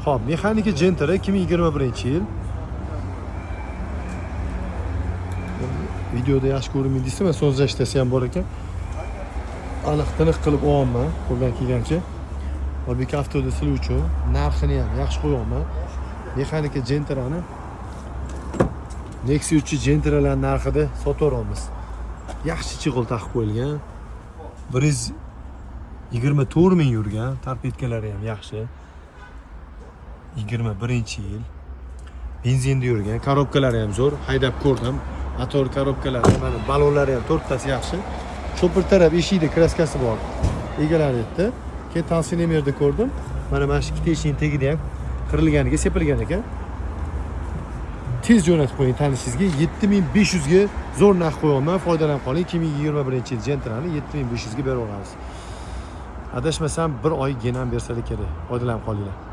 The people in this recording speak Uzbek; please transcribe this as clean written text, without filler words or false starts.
Xo'p, mexanika Gentra, 2021-yil. Videoda yaxshi ko'rinmaydi deysizmi? So'zlashtasi ham bor ekan. Aniq tiniq qilib olyapman qo'ldan kelgancha. Oybek Avtoda sizlar uchun narxini ham yaxshi qo'yyapman. Mexanika Gentrani, Nexia 3 Gentralar narxida sotaveramiz. Yaxshi чехол taqib qo'yilgan. 124 ming yurgan, torpedkalari ham yaxshi. 21-yil. Benzinda yurgan, korobkalari ham zo'r, haydab ko'rdim. Motor korobkalari, mana balonlari ham to'rttasi yaxshi. Shopir taraf eshikda kraskasi bor. Egalari aytdi. Keyin tansiyonerda ko'rdim. Mana shu ikkita eshikning tagida ham qirilganiga sepilgan ekan. Tez jo'natib qo'ying tanishingizga. 7500 ga zo'r narx qo'yyapman, foydalanib qoling. 2021-yil Gentrani 7500 ga berib yuboramiz. Adashmasam, bir oy genam bersalar kerak. Foydalanib qolinglar.